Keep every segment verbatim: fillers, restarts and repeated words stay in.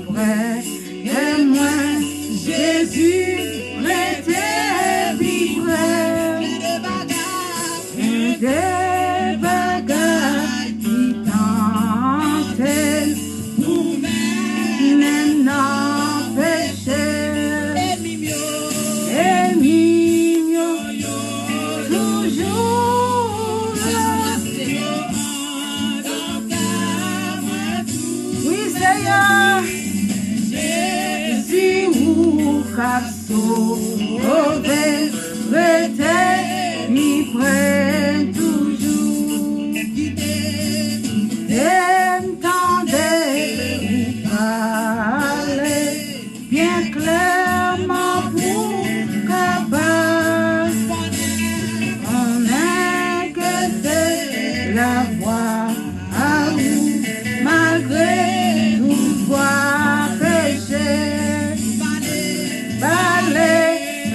Prè, e mwen, Jezi rete pi prè. Gen de bagay ki tante m pou mennen m nan peche. Enmi m yo toujou la. Wi, Seyè. Jezi, ou k ap sove, rete pi pre toujou. Kite m tande ou pale byen klèman pou m kapab konnen ke se lavwa a ou, malgre tout vwa peche. Pale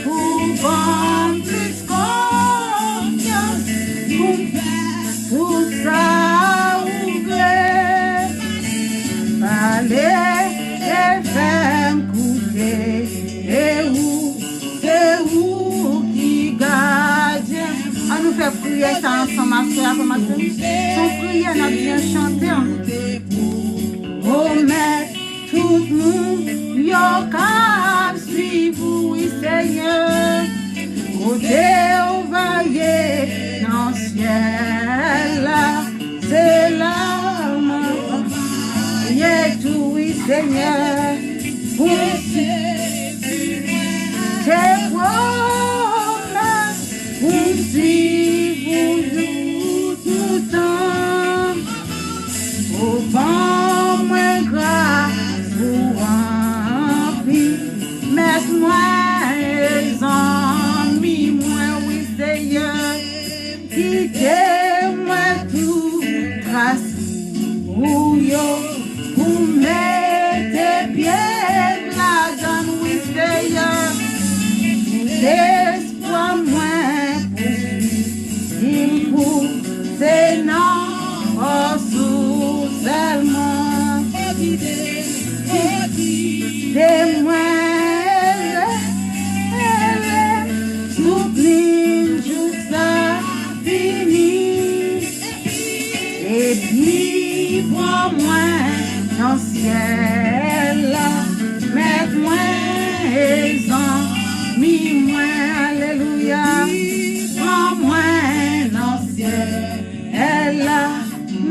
pou ban m plis konfyans pou m fè tout sa ou vle. Pale e fè m koute, e ou, se ou ki gadyen. An nou fè priyè sa ansanm aswè a, frè m ak sè m. Se yon priyè n ap di an chante an. O Mèt, tout moun yo k ap swiv ou, wi, Seyè. Kote w va ye nan syèl la, se la mwen va ye tou, wi, Senyè. Pou se te pwomès pou m swiv ou toutan. O, ban mwen gras pou anvi mèt mwen e zanmi mwen, wi, Seyè. Kite mwen tou tras ou yo pou mete pye m ladan l, wi, Seyè. Tout espwa mwen pou swiv ou, se nan fòs ou sèlman. Kite mwen ele, ele, tout liy jouk sa fini. Epi pran mwen nan syèl la, mèt mwen e zanmi mwen, alelouya. Pran mwen nan syèl la,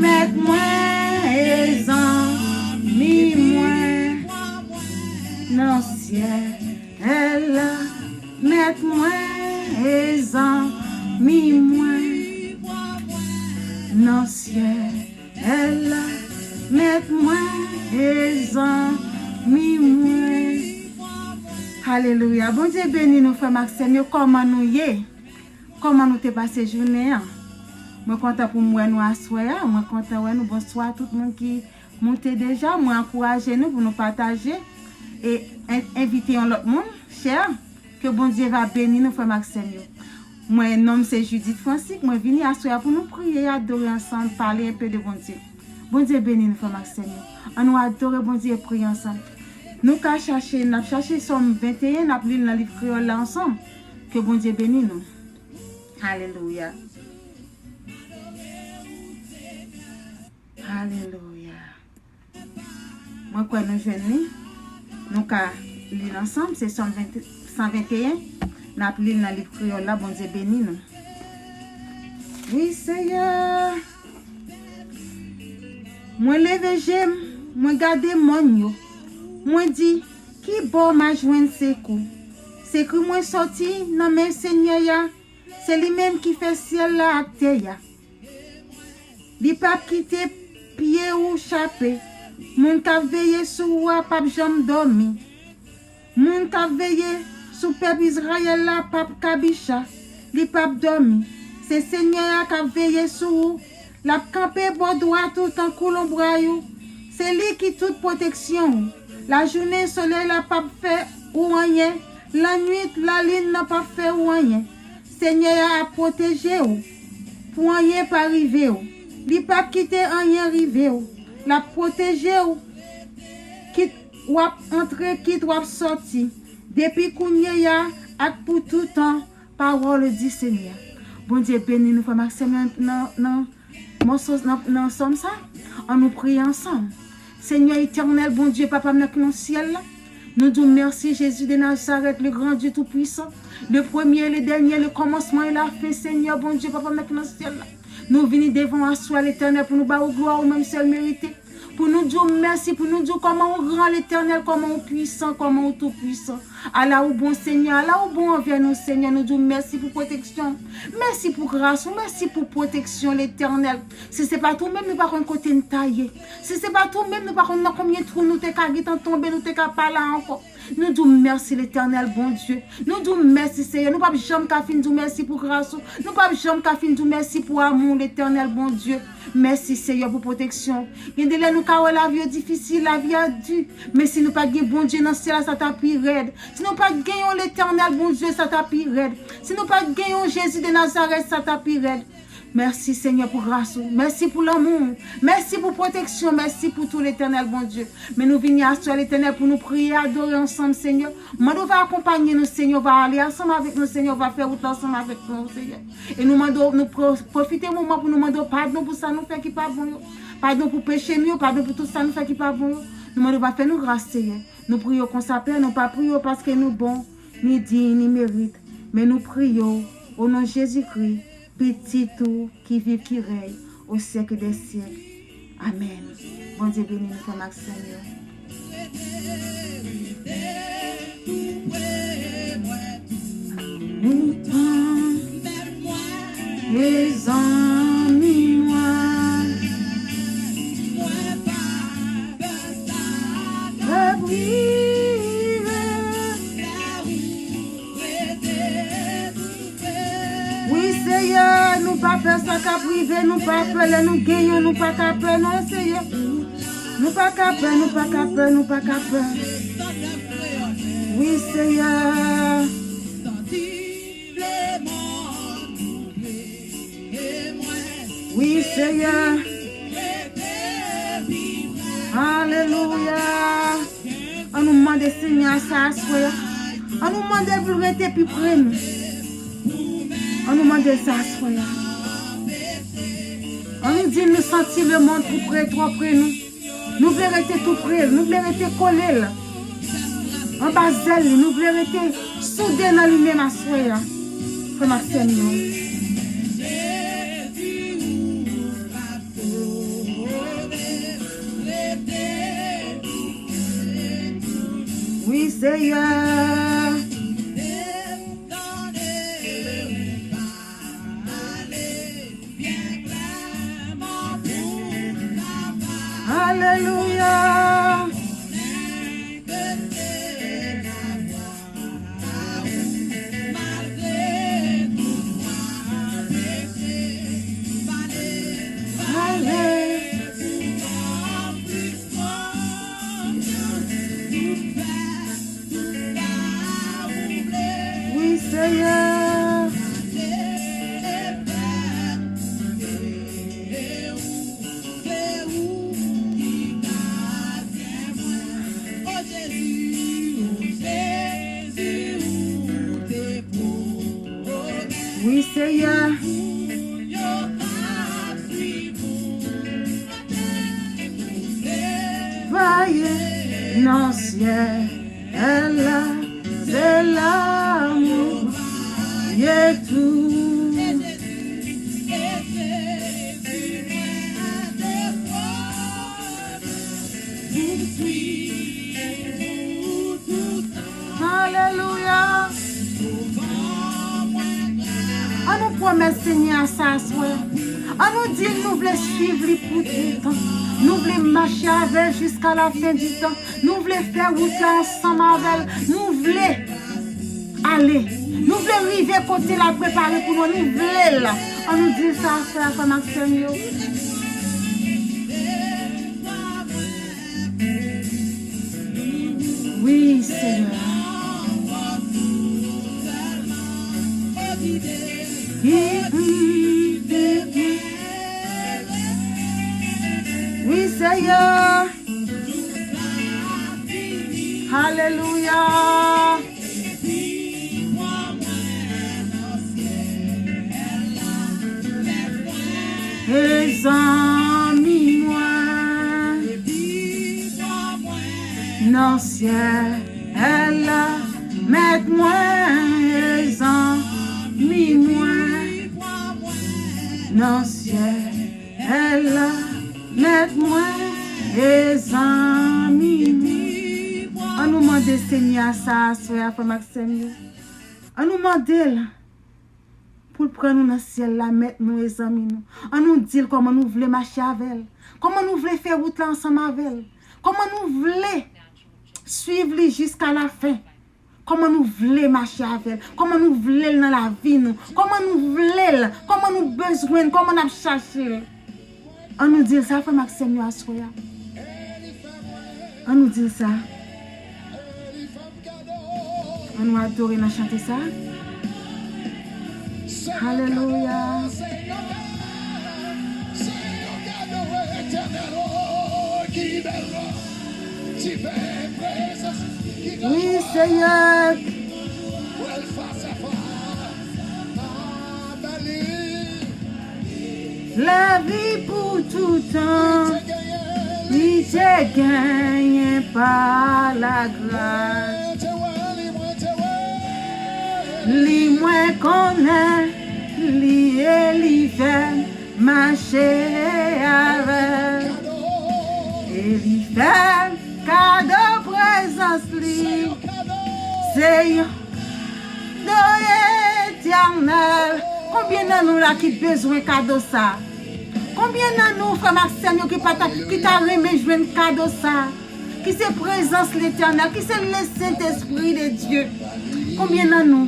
mèt mwen e zanmi mwen nan syèl la, mèt mwen e zanmi mwen nan syèl la, mèt mwen e zanmi mwen. Alelouya. Bondye beni nou, frè m ak sè m yo. Kòman nou ye? Kòman nou te pase jounen an? Mwen kontan pou m wè nou aswè a. Mwen kontan wè nou. Bonswa tout moun ki moute deja. Mwen ankouraje nou pou nou pataje e en-, envite yon lòt moun, share. Ke Bondye va beni nou, frè m ak sè m yo. Mwen, non m se Judith Francis. Mwen vini aswè a pou nou priye, adore ansanm, pale enpe de Bondye. Bondye beni nou, frè m ak sè m yo. Ann nou adore Bondye e priye ansanm. Nou ka chache, n ap chache Sòm venteyen, n ap li l nan liv kreyòl la ansanm. Ke Bondye beni nou. Alelouya. Alelouya. Mwen kwè nou jwenn li. Nou ka li l ansanm. Se Sòm ven, san venteyen. N ap li l nan liv kreyòl la. Bondye beni nou. Wi, Seyè. Mwen leve je m, mwen gade mòn yo. Mwen di, ki bò m a jwenn sekou? Sekou mwen sòti nan men Senyè a, se li menm ki fè syèl la ak tè a. Li p ap kite pye ou chape. Moun k ap veye sou ou a p ap janm dòmi. Moun k ap veye sou pèp Izrayèl la p ap kabicha, li p ap dòmi. Se Senyè a k ap veye sou ou, l ap kanpe bò dwat ou tankou lonbray ou. Se li ki tout pwoteksyon ou. Lajounen, solèy la p ap fè ou anyen, lannuit, lalin nan p ap fè ou anyen. Senyè a ap pwoteje w pou anyen pa rive w. Li p ap kite anyen rive w. L ap pwoteje w. Kit, W ap antre, kit, w ap sòti. Depi kounye a ak pou toutan, pawòl di Senyè. Bondye beni nou, frè m ak sè m, nan, nan, nan, mòso, nan, nan sòm sa. Ann nou priye ansanm. Senyè etènèl, Bondye, Papa m nan ki nan syèl la, nou di w mèsi, Jezi de Nazarèt, le grand Dieu tout-puissant, le premier et le dernier, le commencement et la fin, Senyè, Bondye, Papa m nan ki nan syèl la. Nou vini devan w aswè, Letènèl, pou nou ba ou glwa ou menm sèl merite. Pou nou di w mèsi, pou nou di w kòman ou gran, Letènèl, kòman ou pwisan, kòman ou tou pwisan. Ala ou bon, Senyè, ala ou bon anvè nou, Senyè. Nou di w mèsi pou pwoteksyon. Mèsi pou gras ou, mèsi pou pwoteksyon, Letènèl. Si se pa t ou menm, nou pa konn kote n ta ye. Si se pa t ou menm, nou pa konn nan konbyen twou nou te ka gentan tonbe, nou te ka pa la ankò. Nou di w mèsi, Letènèl Bondye. Nou di w mèsi, Seyè. Nou p ap janm ka fin di w mèsi pou gras ou. Nou p ap janm ka fin di w mèsi pou amou w, Letènèl Bondye. Mèsi, Seyè, pou pwoteksyon. Gen de lè nou ka wè lavi yo difisil, lavi a di. Men si nou pa t gen Bondye nan syèl la, sa t ap pi rèd. Si nou pa t gen yon Letènèl Bondye, sa t ap pi rèd. Si nou pa t gen yon Jezi de Nazarèt, sa t ap pi rèd. Mèsi, Senyè, pou gras ou. Mèsi pou lanmou ou. Mèsi pou pwoteksyon. Mèsi pou tou, Letènèl Bondye. Men nou vini aswè, Letènèl, pou nou priye, adore ansanm, Senyè. Mande w va akonpanye nou, Senyè, w va ale ansanm avèk nou, Senyè, w va fè wout la ansanm avèk nou, Senyè. E nou mande w, nou pro- pwofite moman pou nou mande w padon pou sa nou fè ki pa bon yo. Padon pou peche nou yo, padon pou tout sa nou fè ki pa bon yo. Nou mande w va fè nou gras, Seyè. Nou priye w konsa, Pè, nou pa priye w paske nou bon, ni diy, ni merit. Men nou priye w, o non Jezikri, Pitit ou ki viv, ki rèy o syèk dè syèk. Amèn. Bondye beni nou, frè m ak sè m yo. Mezanmi mwen, pèp rive. Wi, Seyè, nou pa pè sa k ap rive, nou pa pè lè nou genyen, nou pa ka pè non, Seyè. Nou pa ka pè, nou pa ka pè, nou pa ka pè. Wi, Seyè. Wi, Seyè. Alelouya. Ann nou mande Senyè a sa aswè a. Ann nou mande l pou l rete pi pre nou. Ann nou mande l sa aswè a. Ann nou di l nou santi lemonn tou pre, twò pre nou. Nou vle rete tou pre l, nou vle rete kole l. Anba zèl li, nou vle rete soude nan li menm aswè a. Frè m ak sè m yo. Wi, Seyè. Alelouya. Wi, Seyè. Wi, Seyè. Voye nan syèl la, se la mwen ye tou. Alelouya. Ann nou pwomèt Senyè a sa aswè. Ann nou di l nou vle swiv li pou toutan. Nou vle mache avè l jiska la fen di tan. Nou vle fè wout la ansanm avè l. Nou vle ale. Nou vle rive kote l al prepare pou nou. Nou vle l. Ann nou di l sa aswè a, frè m ak sè m yo. Wi, Senyè. Wi, Senyè. Alelouya. E zanmi mwen nan syèl la, mèt mwen, e zanmi mwen nan syèl la, mèt mwen, e zanmi mwen. An nou mande Senyè a sa aswè a, frè m ak sè m yo. An nou mande l pou l pran nou nan syèl la, mèt nou e zanmi nou. An nou di l kòman nou vle mache avè l, kòman nou vle fè wout la ansanm avè l, kòman nou vle swiv li jiska lafen, kòman nou vle mache avè l, kòman nou vle l nan lavi nou, kòman nou vle l, kòman nou bezwen l, kòman n ap chache l. An nou di l sa, frè m ak sè m yo, aswè a. An nou di l sa. An nou adore nan chante sa. Alelouya. Wi, Senyè. Lavi pou toutan, li te genyen pa lagras. Li mwen konnen, li e li fè m mache avè l. E li fè m kado prezans li. Se yon kado etènèl. Konbyen nan nou la ki bezwen kado sa? Konbyen nan nou, frè m ak sè m yo, ki pa ta, ki ta renmen jwenn kado sa? Ki se prezans Letènèl, ki se le Sentespri de Dye. Konbyen nan nou?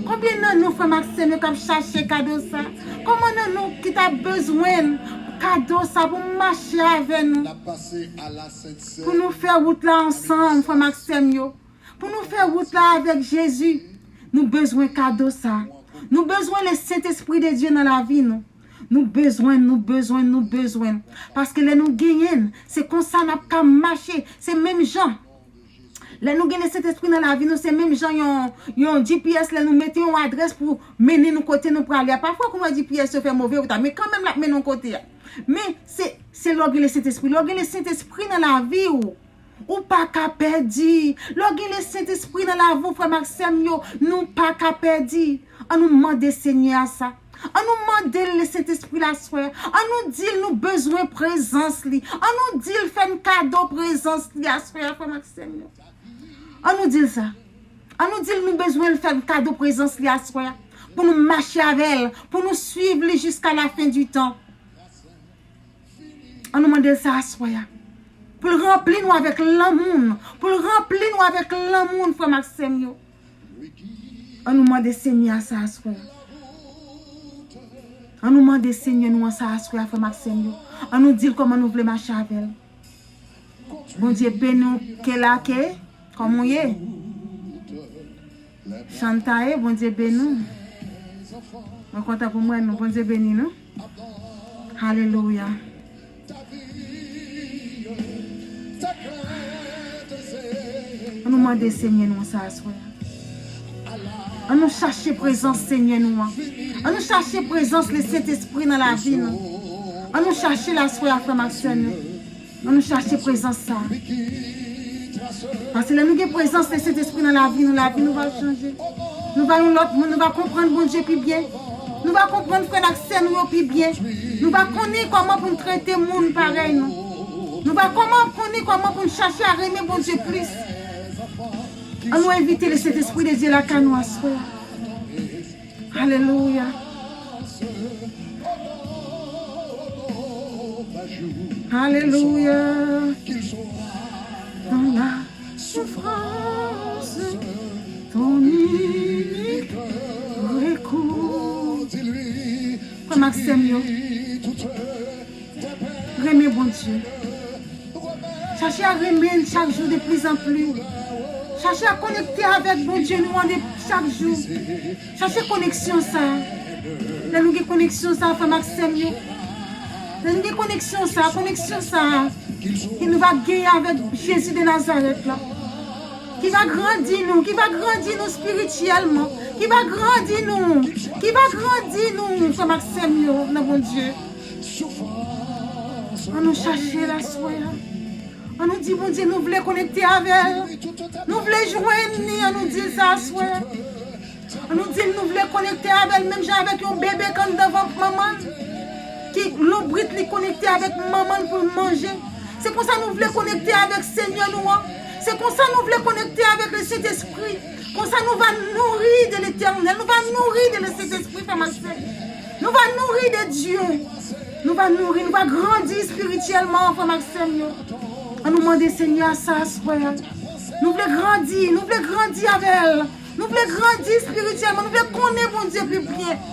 Konbyen nan nou, frè m ak sè m yo, k ap chache kado sa? Konbyen nan nou ki ta bezwen kado sa pou mache avè nou? Pou nou fè wout la ansanm, frè m ak sè m yo. Pou nou fè wout la avèk Jezi. Nou bezwen kado sa. Nou bezwen le Sentespri de Dye nan lavi nou. Nou bezwen, nou bezwen, nou bezwen. Paske lè nou genyen l, se konsa n ap ka mache. Se menm jan. Lè nou gen le Sentespri nan lavi nou, se menm jan yon, yon G P S, lè nou mete yon adrès pou mennen nou kote nou prale a. Pafwa, kouman G P S yo fè move wout la, men kanmenm l ap mennen w kote a. Men se, se lè w gen le Sentespri. Lè w gen le Sentespri nan lavi w, ou pa ka pèdi. Lè w gen le Sentespri nan lavi w, frè m ak sè m yo, nou pa ka pèdi. An nou mande Senyè a sa. An nou mande l le Sentespri la aswè a. An nou di l nou bezwen prezans li. An nou di l fè n kado prezans li aswè a, frè m ak sè m yo. An nou di l sa. An nou di l nou bezwen l fè n kado prezans li aswè a. Pou nou mache avè l, pou nou swiv li jiska la fen di tan. An nou mande l sa aswè a. Pou l ranpli nou avèk lanmou l. Pou l ranpli nou avèk lanmou l, frè m ak sè m yo. An nou mande Senyè a sa aswè a. An nou mande Senyè nou an sa aswè a, frè m ak sè m yo. An nou di l kòman nou vle mache avè l. Bondye beni w, Kelake. Kòman w ye? Chantaye, Bondye beni w. Mwen kontan pou mwen nou. Bondye beni nou. Alelouya. An nou mande Senyè nou sa aswè a. An nou chache prezans Senyè nou an. An nou chache prezans le Sentespri nan lavi nou. An nou chache l aswè a, frè m ak sè m yo. An nou chache prezans sa. Paske lè nou gen prezans le Sentespri nan lavi nou, lavi nou va chanje. Nou va yon lòt moun, nou va konprann Bondye pi byen. Nou va konprann frè n ak sè nou yo pi byen. Nou va konnen kòman pou n trete moun parèy nou. Nou va kòman, konnen kòman pou n chache a renmen Bondye plis. An nou envite le Sentespri de Dye lakay nou aswè a. Alelouya. Alelouya. Dans la souffrance, ton unique recours. Frè m ak sè m yo, renmen Bondye. Chache a renmen l chak jou de pli zan pli. Chache a konekte avèk Bondye nou an de chak jou. Chache koneksyon sa. Lè nou gen koneksyon sa, frè m ak sè m yo. Lè nou gen koneksyon sa, koneksyon sa ki nou va genyen avèk Jezi de Nazarèt la. ki va grandi nou, ki va grandi nou espirityèlman, ki va grandi nou, ki va grandi nou, frè m ak sè m yo, nan Bondye. An nou chache l aswè a. An nou di Bondye nou vle konekte avè l. Nou vle jwenn li, an nou di l sa aswè a. An nou di l nou vle konekte avè l, menm jan avèk yon bebe k anndan vant manman l, ki lonbrit li konekte avèk manman l pou l manje. Se konsa nou vle konekte avèk Senyè nou an. Se konsa nou vle konekte avèk le Sentespri. Konsa nou va nouri de Letènèl, nou va nouri de le Sentespri, frè m ak sè. Nou va nouri de Dye. Nou va nouri, nou va grandi espirityèlman, frè m ak sè m yo. An nou mande Senyè a sa aswè a. Nou vle grandi, nou vle grandi avè l. Nou vle grandi espirityèlman, nou vle konnen Bondye pi byen.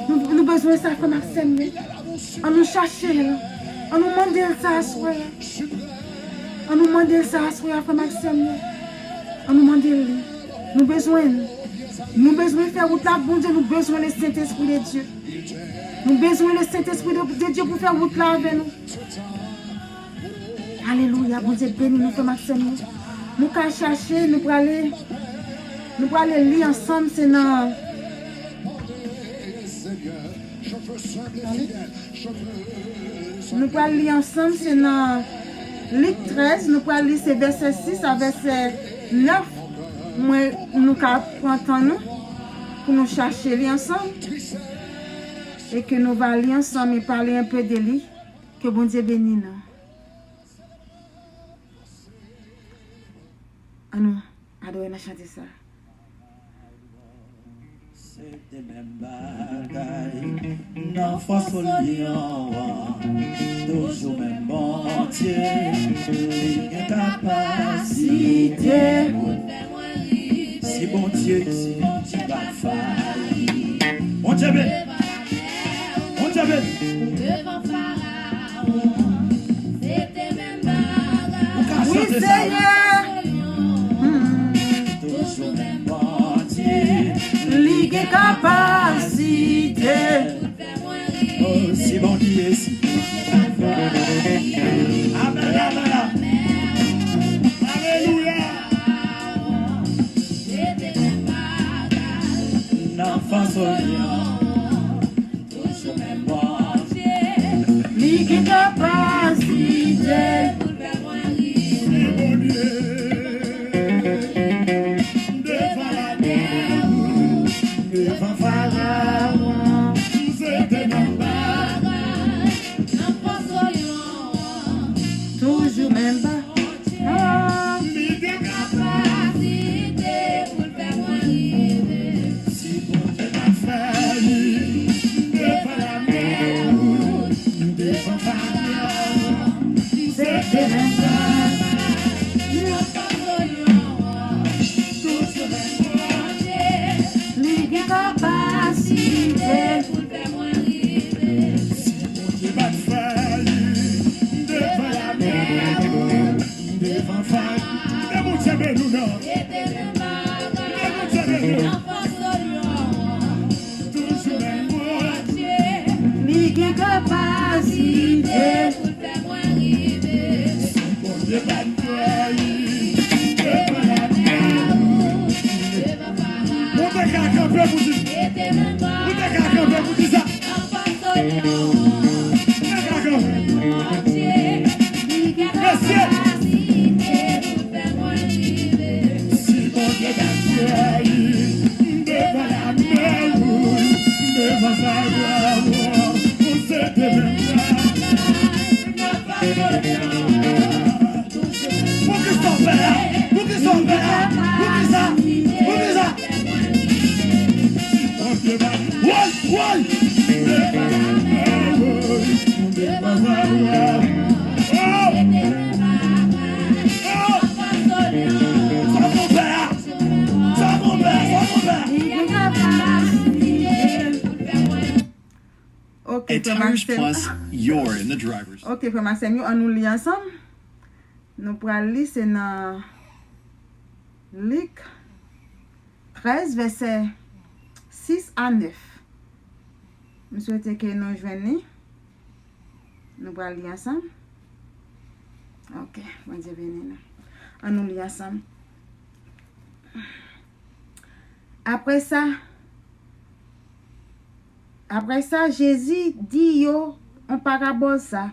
Nou, nou bezwen sa, frè m ak sè m yo. An nou chache l. An nou mande l sa aswè a. An nou mande l sa aswè a, frè m ak sè m yo. An nou mande l li. Nou bezwen l. Nou bezwen fè wout la ak Bondye, nou bezwen le Sentespri de Dye. Nou bezwen le Sentespri de, de Dye pou fè wout la avè nou. Alelouya, Bondye beni nou, frè m ak sè m yo. Nou ka chache, nou prale, nou prale li ansanm, se nan, nou pral li ansanm, se nan Lik trèz, nou pral li se vèsè sis a vèsè nèf. Mwen, nou ka pran tan nou pou nou chache li ansanm. E ke nou va li ansanm e pale enpe de li. Ke Bondye beni nou. An nou adore nan chante sa. Se te menm bagay nan fòs lyon an. Toujou menm Bondye, li gen kapasite. Si Bondye, si Bondye pa fayi. Bondye beni. Bondye beni. Ou ka chante sa. Wi, Senyè. Toujou menm Bondye. Li gen kapasite. Oh, si Bondye, si Bondye. Amèn, amèn, amèn. Alelouya. Nan fòs lyon. Toujou menm Bondye. Li gen kapasite. Li Bondye. Devan lamè wouj, devan Farawon. Se te menm bagay. Nan fòs lyon. Toujou menm bagay. Li gen kapasite pou l fè mwen rive. Si Bondye pa fè li, devan lamè wouj, devan Farawon, se te menm bagay. Li gen kapasite. Si Bondye pa t fè li, devan lamè, devan fay. Kite Bondye beni w non. Kite Bondye beni w. Toujou menm Bondye. Li gen kapasite. Si Bondye pa t fè li, devan lamè, devan Ou te ka kanpe pou di. Ou te ka kanpe pou di sa. Ou te ka kanpe. Mesye. Si Bondye pa t fè li, devan lamè wouj, devan Farawon, ou se te menm jan. Poukisa w fè a? Poukisa w fè a? Poukisa? Poukisa? Woy! Woy! Oh! Oh! Sa pou fè a? Sa pou fè a? Sa pou fè a? Ok, frè m ak sè m. At Tires Plus, you're in the driver's. Ok, frè m ak sè m yo, ann nou li ansanm. Nou pral li, se nan Lik trèz, vèsè sis a nèf. M swete ke nou jwenn li. Nou pral li ansanm. Ok, Bondye beni nou. Ann nou li ansanm. Apre sa, apre sa, Jezi di yo yon parabòl sa.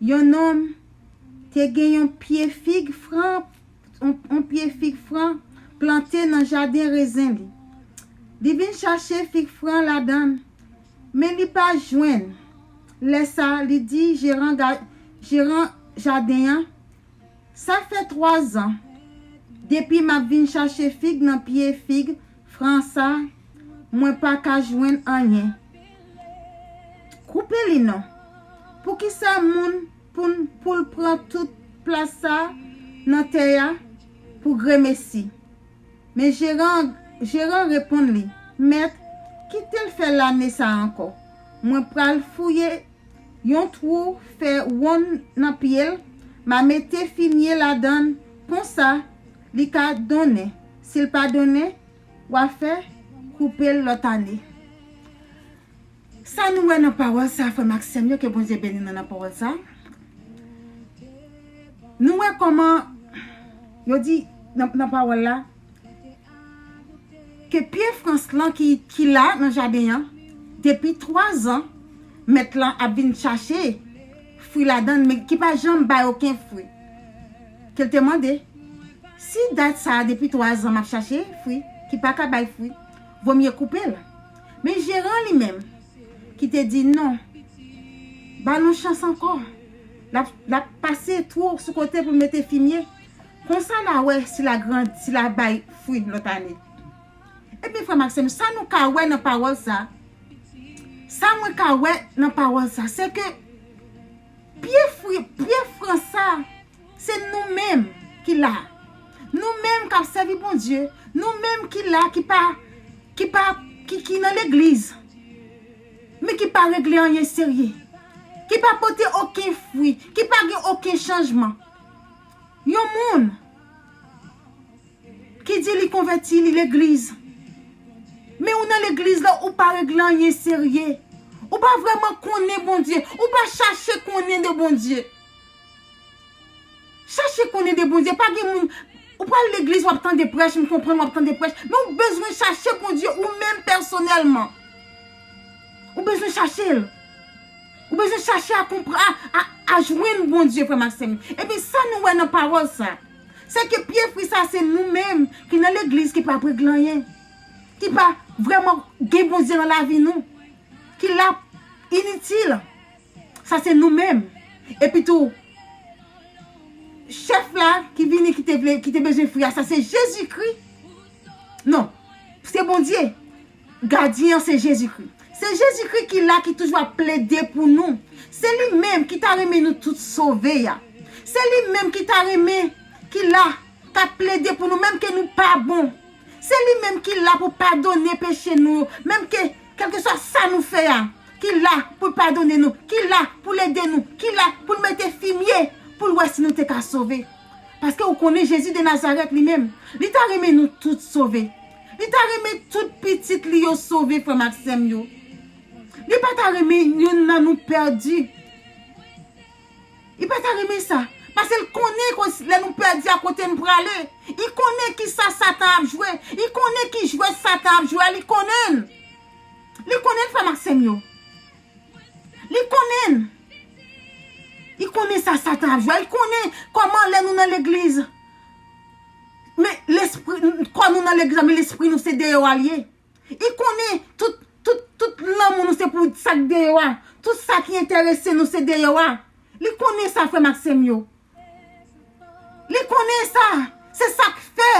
Yon nonm te gen yon pye fig fran, yon, yon pye fig fran plante nan jaden rezen li. Li vin chache fig fran ladan, men li pa jwenn. Lè sa, li di jeran, ga- jeran jaden an, "Sa fè twa zan depi m ap vin chache fig nan pye fig fran sa, mwen pa ka jwenn anyen. Koupe li non. Poukisa moun pou, pou l pran tout plas sa nan tè a pou gremesi?" Men jeran, jeran reponn li, "Mèt, kite l fè lane sa ankò. Mwen pral fouye yon twou, fè wonn nan pye l, m a mete fimye ladan l, konsa li ka donnen. Si l pa donnen, w a fè koupe l lòt ane." Sa nou wè nan pawòl sa, frè m ak sè m yo, ke Bondye beni nou nan pawòl sa. Nou wè kòman yo di nan, nan pawòl la, ke pye fran lan ki, ki la nan jaden an, depi twa zan, mèt lan ap vin chache fwi ladan l, men ki pa janm bay okenn fwi. Ke l te mande, "Si dat sa a depi twa zan m ap chache fwi, ki pa ka bay fwi, vomye koupe l." Men jeran li menm, ki te di, "Non, ba l yon chans ankò. L ap, l ap pase twou sou kote pou l mete fimye. Konsa l a wè si l a grandi, si l a bay fwi lòt ane." Ebyen, frè m ak sè m, sa nou ka wè nan pawòl sa, sa mwen ka wè nan pawòl sa, se ke pye fwi, pye fran sa, se nou menm ki la. Nou menm k ap sèvi Bondye, nou menm ki la, ki pa, ki pa, ki, ki nan legliz, men ki pa regle anyen serye, ki pa pote okenn fwi, ki pa gen okenn chanjman. Yon moun ki di li konvèti, li legliz. Men ou nan legliz la, ou pa regle anyen serye. Ou pa vrèman konnen Bondye. Ou pa chache konnen de Bondye. Chache konnen de Bondye. Pa gen moun, ou pral legliz, w ap tande prèch, m konprann w ap tande prèch. Men ou bezwen chache Bondye ou menm pèsonèlman. Ou bezwen chache l. Ou bezwen chache a konprann, a, a, a jwenn Bondye, frè m ak sè m. Epi sa nou wè nan pawòl sa, se ke pye fwi sa se nou menm ki nan legliz ki pa regle anyen, ki pa vrèman gen Bondye nan lavi nou, ki la initil. Sa se nou menm. Epi tou, chèf la ki vini, ki te vle, ki te bezwen fwi a, sa se Jezikri. Non, se Bondye. Gadyen an se Jezikri. Se Jezikri ki la, ki toujou ap plede pou nou. Se li menm ki ta renmen nou tout sove a. Se li menm ki ta renmen, ki la, k ap plede pou nou, menm ke nou pa bon. Se li menm ki la pou padone peche nou yo, menm ke, kèlkeswa sa nou fè a, ki la pou l padone nou, ki la pou l ede nou, ki la pou l mete fimye, pou l wè si nou te ka sove. Paske ou konnen Jezi de Nazarèt li menm, li ta renmen nou tout sove. Li ta renmen tout pitit li yo sove, frè m ak sè m yo. Li pa ta renmen youn nan nou pèdi. Li pa ta renmen sa. Paske l konnen kon lè nou pèdi a kote n prale. Li konnen ki sa Satan ap jwe. Li konnen ki jwèt Satan ap jwe a, li konnen l. Li konnen l, frè m ak sè m yo. Li konnen l. Li konnen sa Satan ap jwe a. Li konnen kòman lè nou nan legliz, men lespri, kò nou nan legliz la, men lespri nou se deyò a l ye. Li konnen tout, tout, tout lanmou nou se pou sa k deyò a. Tout sa ki enterese nou se deyò a. Li konnen sa, frè m ak sè m yo. Li konnen sa. Se sa k fè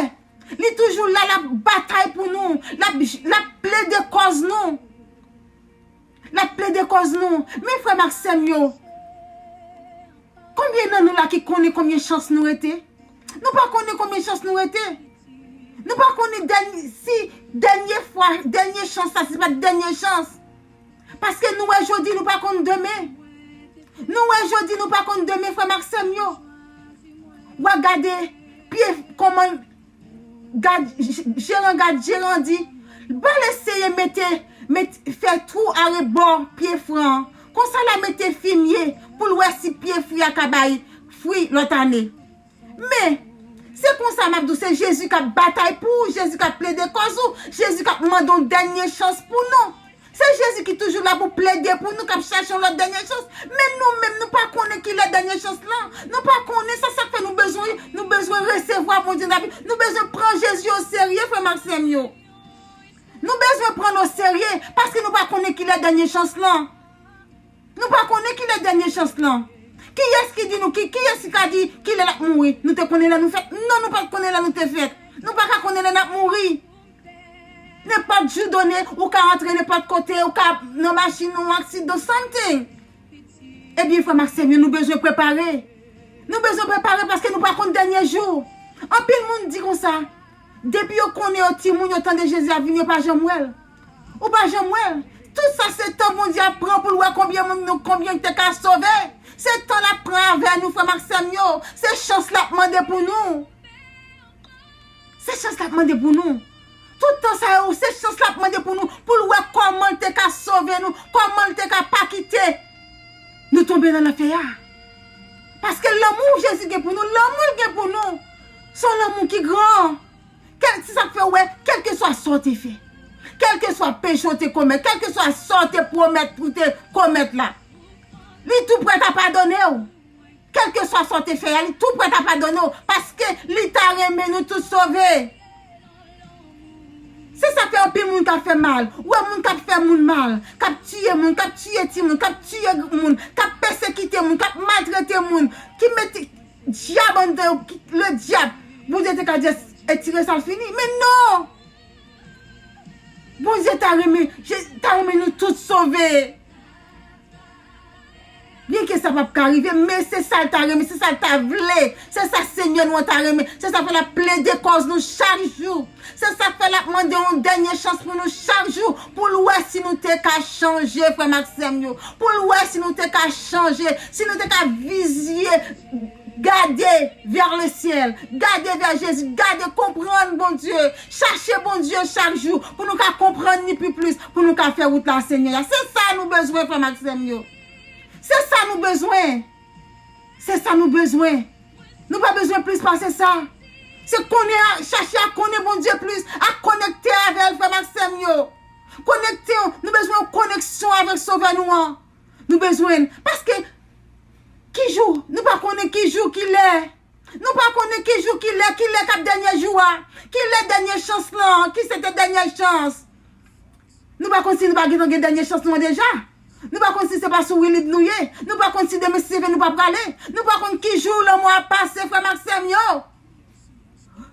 li toujou la, l ap batay pou nou. L ap, l ap plede kòz nou. L ap plede kòz nou. Men, frè m ak sè m yo, konbyen nan nou la ki konnen konbyen chans nou rete? Nou pa konnen konbyen chans nou rete. Nou pa konnen dèny-, si dènye fwa, dènye chans sa, si se pa t dènye chans. Paske nou wè jodi, nou pa konn demen. Nou wè jodi, nou pa konn demen, frè m ak sè m yo. W a gade pye, kòman, gad, j-, jeran, gad, jeran di, "Ba l eseye mete, met, fè twou arebò pye fran an. Konsa l a mete fimye pou l wè si pye fwi a ka bay fwi lòt ane." Men, Se konsa m ap di w, se Jezi k ap batay pou ou, Jezi k ap plede kòz ou, Jezi k ap mande yon dènye chans pou nou. Se Jezi ki toujou la pou plede pou nou, k ap chache yon lòt dènye chans. Men nou menm, nou pa konnen kilè dènye chans lan. Nou pa konnen, se sa k fè nou bezwen, nou bezwen resevwa Bondye nan lavi. Nou bezwen pran Jezi oserye, frè m ak sè m yo. Nou bezwen pran l oserye, paske nou pa konnen kilè dènye chans lan. Nou pa konnen kilè dènye chans lan. Kiyès ki di nou, ki, kiyès ki ka di kilè l ap mouri? Nou te konnen lè nou fèt? Non, nou pa t konnen lè nou te fèt. Nou pa ka konnen lè n ap mouri. Nenpòt jou done, ou ka antre nenpòt kote, ou ka nan machin, ou aksidan, something. Ebyen, frè m ak sè m yo, nou bezwen prepare. Nou bezwen prepare paske nou pa konn dènye jou. Anpil moun di konsa, depi yo konnen yo timoun, yo tande Jezi ap vini, yo pa janm wè l. Ou pa janm wè l. Tout sa se tan Bondye ap pran pou l wè konbyen moun nou, konbyen ki te ka sove. Se tan l ap pran avè nou, frè m ak sè m yo. Se chans l ap mande pou nou. Se chans l ap mande pou nou. Tout tan sa yo, se chans l ap mande pou nou, pou l wè kòman l te ka sove nou, kòman l te ka pa kite nou tonbe nan lanfè a. Paske lanmou Jezi gen pou nou, lanmou l gen pou nou, se yon lanmou ki gran. Kèl, se sa k fè w wè, kèlkeswa sa w te fè, kèlkeswa peche w te komèt, kèlkeswa sa w te pwomèt pou w te komèt la, li tou prèt a padone w. Kèlkeswa sa w te fè a, li tou prèt a padone w, paske li ta renmen nou tout sove. Se sa k fè anpil moun ka fè mal. Ou wè moun k ap fè moun mal, k ap tiye moun, k ap tiye timoun, k ap tiye moun, k ap pèsekite moun, k ap maltrete moun, ki mete dyab anndan yo, ki, le dyab. Bondye te ka di, etire sa l fini. Men non! Bondye ta renmen, Je-, ta renmen nou tout sove. Byenke sa p ap ka rive, men se sa l ta renmen, se sa l ta vle, se sa Senyè nou an ta renmen, se sa fè l ap plede kòz nou chak jou, se sa k fè l ap mande yon dènye chans pou nou chak jou, pou l wè si nou te ka chanje, frè m ak sè m yo, pou l wè si nou te ka chanje, si nou te ka vizye, gade vers le ciel, gade vè Jezi, gade konprann Bondye, chache Bondye chak jou, pou nou ka konprann li pi plis, pou nou ka fè wout la Senyè a. Se sa nou bezwen, frè m ak sè m yo. Se sa nou bezwen. Se sa nou bezwen. Nou pa bezwen plis pase sa. Se konnen a, chache a konnen Bondye plis, a konekte avè l, frè m ak sè m yo. Konekte, nou bezwen yon koneksyon avèk Sovè nou an. Nou bezwen l. Paske, ki jou? Nou pa konnen ki jou, ki lè. Nou pa konnen ki jou, ki lè, ki lè k ap dènye jou a. Ki lè dènye chans lan, ki se te dènye chans. Nou pa konn si nou pa gentan gen dènye chans nou an deja. Nou pa konn si se pa sou wilib nou ye. Nou pa konn si demen si Dye vle nou pa prale. Nou pa konn ki jou lanmò ap pase, frè m ak sè m yo.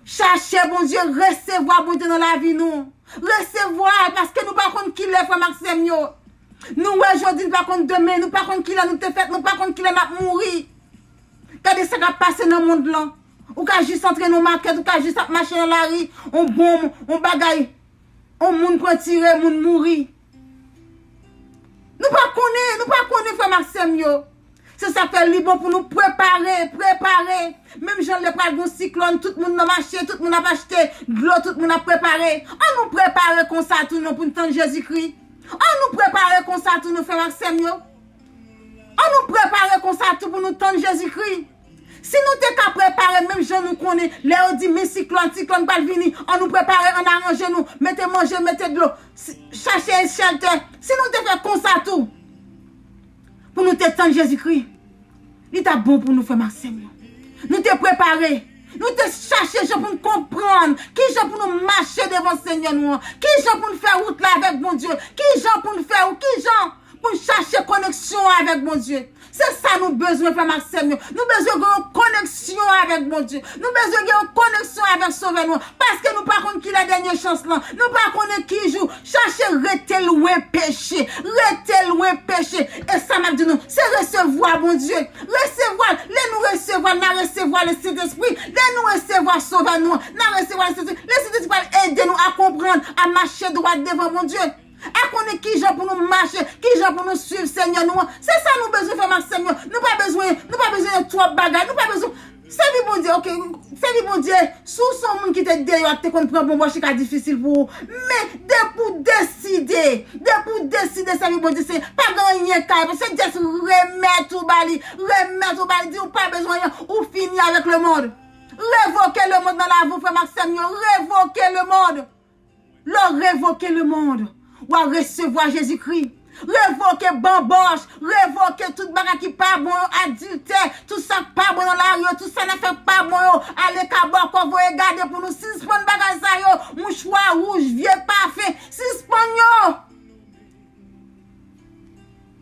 Chache Bondye, resevwa Bondye nan lavi nou. Resevwa l, paske nou pa konn ki lè, frè m ak sè m yo. Nou wè jodi, nou pa konn demen, nou pa konn ki lè nou te fèt, nou pa konn ki lè n ap mouri. Gade sa k ap pase nan mond lan. Ou ka jis antre nan makèt, ou ka jis ap mache nan lari, on bonm, on bagay, on moun pran tire, moun mouri. Nou pa konnen, nou pa konnen, frè m ak sè m yo. Se sa k fè li bon pou nou prepare, prepare. Menm jan lè pral gen yon siklòn, tout moun nan mache, tout moun ap achte dlo, tout moun ap prepare. Ann nou prepare konsa tou non pou n tann Jezikri. Ann nou prepare konsa tou non, frè m ak sè m yo. Ann nou prepare konsa tou pou nou tann Jezikri. Si nou te ka prepare menm jan nou konnen, lè yo di men siklòn, siklòn pral vini, ann nou prepare, ann aranje nou, mete manje, mete dlo, si, chache shelter. Si nou te fè konsa tou, pou nou te tann Jezikri, li t ap bon pou nou, frè m ak sè m yo. Nou te prepare. Nou te chache jan pou n konprann ki jan pou nou mache devan Senyè nou an, ki jan pou n fè wout la avèk Bondye, ki jan pou n fè, ki jan pou n chache koneksyon avèk Bondye. Se sa nou bezwen, frè m ak sè m yo. Nou bezwen gen yon koneksyon avèk Bondye. Nou bezwen gen yon koneksyon avèk Sovè nou an. Paske nou pa konn ki lè dènye chans lan. Nou pa konnen ki jou. Chache rete lwen peche. Rete lwen peche. E sa m ap di nou, se resevwa Bondye. Resevwa l. Lè nou resevwa l, n a resevwa Lesentespri. Lè nou resevwa Sovè nou an, n a resevwa Lesentespri. Lesentespri pral ede nou a konprann, a mache dwat devan Bondye. A konnen ki jan pou nou mache, ki jan pou nou swiv Senyè nou an. Se sa nou bezwen, frè m ak sè m yo. Nou pa bezwen, nou pa bezwen twòp bagay. Nou pa bezwen sèvi Bondye, oke. Sèvi Bondye, si w se yon moun ki te deyò ak te konn pran bon bò chik a difisil pou ou. Men depi w deside, depi w deside sèvi Bondye, se pa gen anyen k ka, se just remèt ou ba li, remèt ou ba li, di ou pa bezwen anyen, ou fini avèk lemonn. Revoke lemonn nan lavi w, frè m ak sè m yo. Revoke lemonn. Lè w revoke lemonn, w a resevwa Jezikri. Revoke banbòch, revoke tout bagay ki pa bon yo, adiltè, tout sa k pa bon nan lari yo, tout sa n ap fè k pa bon yo. Ale kabòkò, voye gade pou nou sispann bagay sa yo. Mouchwa wouj, vye pafen, sispann yo.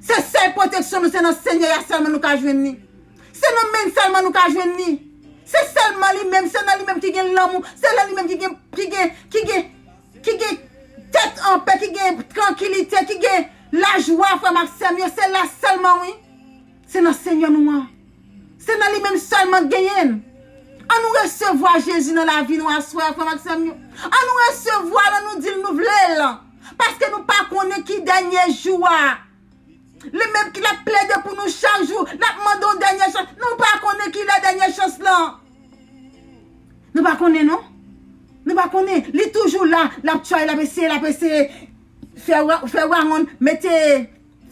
Se sèl pwoteksyon nou, se nan Senyè a sèlman nou ka jwenn li. Se nan men l sèlman nou ka jwenn li. Se sèlman li menm, se nan li menm ki gen lanmou, se nan li menm ki gen, ki gen, ki gen, ki gen tèt anpè, ki gen trankilite, ki gen lajwa, frè m ak sè m yo, se la sèlman, wi. Se nan Senyè nou an. Se nan li menm sèlman k genyen l. An nou resevwa Jezi nan lavi nou aswè a, frè m ak sè m yo. An nou resevwa l, an nou di l nou vle l. Paske nou pa konnen ki dènye jou a. Li menm ki l ap plede pou nou chak jou, l ap mande yon dènye chans. Nou pa konnen ki lè dènye chans lan. Nou pa konnen, non. Nou pa konnen. Li toujou la, l ap try, l ap eseye, l ap eseye fè wa-, fè wawonn, mete,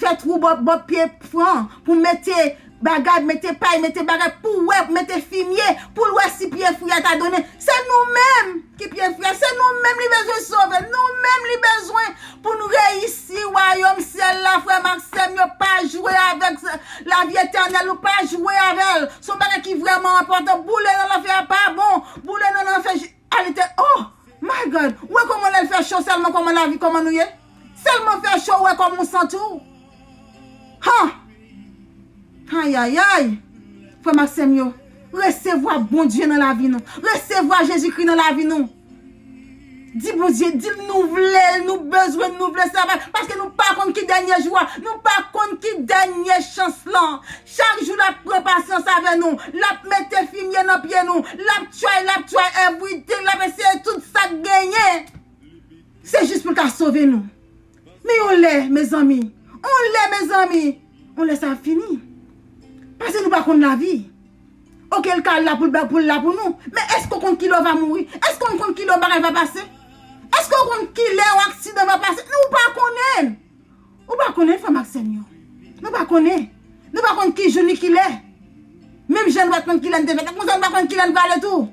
fè twou bò, bò pye fran, pou mete bagay, mete pay, mete bagay, pou wè, mete fimye, pou l wè si pye fri a ta donnen. Se nou menm ki pye fri a, se nou menm li bezwen sove, nou menm li bezwen pou n reyisi wayòm syèl la, frè m ak sè m yo, pa jwe avèk s-, lavi etènèl ou, pa jwe avè l. Se yon bagay ki vrèman enpòtan. Boule nan lanfè a pa bon. Boule nan lanfè, j-, alite, oh my God. Ou wè kòman lè l fè cho sèlman, kòman lavi, kòman nou ye? Sèlman fè cho, ou wè kòman ou santi w. Ha! Ayayay! Frè m ak sè m yo, resevwa Bondye nan lavi nou. Resevwa Jezikri nan lavi nou. Di Bondye, di l nou vle l, nou bezwen l, nou vle sa, paske nou pa konn ki dènye jou a, nou pa konn ki dènye chans lan. Chak jou l ap pran pasyans avè nou, l ap mete fimye nan pye nou, l ap try, l ap try everything, l ap eseye tout sa k genyen. Se jis pou l ka sove nou. Men yon lè, mezanmi, yon lè, mezanmi, yon lè sa ap fini. Paske nou pa konn lavi. Oke, l ka la pou l ba-, pou l la pou nou. Men èske w konn kilè w va mouri? Èske w konn kilè yon bagay va pase? Èske w konn kilè yon aksidan va pase? Nou pa konnen. Ou pa konnen, frè m ak sè m yo. Nou pa konnen. Nou pa konn ki jou ni kilè. Menm jan nou pa t konn kilè n te fèt, konsa nou pa konn kilè n prale tou.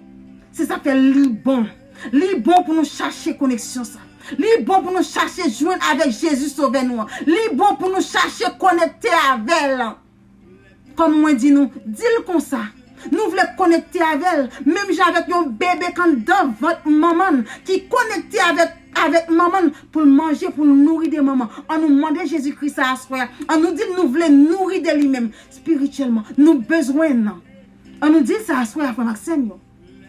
Se sa k fè li bon. Li bon pou nou chache koneksyon sa. Li bon pou nou chache jwenn avèk Jezi Sovè nou an. Li bon pou nou chache konekte avè l. Kòm mwen di nou, di l konsa. Nou vle konekte avè l, menm jan avèk yon bebe k anndan vant manman l, ki konekte avèk, avèk manman l, pou l manje, pou l nouri de manman. An nou mande Jezikri sa aswè a. An nou di l nou vle nouri de li menm, espirityèlman. Nou bezwen l. An nou di l sa aswè a, frè m ak sè m yo.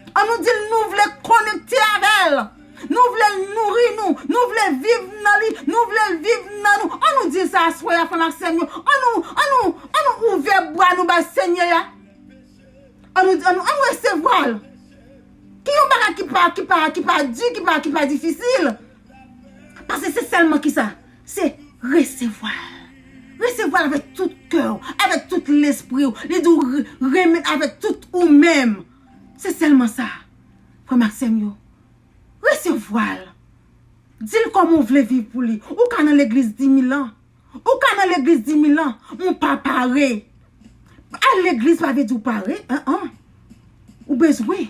An nou di l nou vle konekte avè l. Nou vle l nouri nou. Nou vle viv nan li. Nou vle l viv nan nou. An nou di l sa aswè a, frè m ak sè m yo. An nou, an nou, an nou ouvè bra nou bay Senyè a. An nou, an nou, an nou resevwa l. Ki yon bagay ki pa, ki pa, ki pa di, ki pa, ki pa difisil. Paske se sèlman ki sa? Se resevwa l. Resevwa l avèk tout kè w, avèk tout lespri w. Li di w re-, renmen l avèk tout ou menm. Se sèlman sa, frè m ak sè m yo. Resevwa l. Di l kòman w vle viv pou li. Ou ka nan legliz di mil an. Ou ka nan legliz di mil an, men w pa pare. Al legliz pa vle di w pare, an, an. Ou bezwen,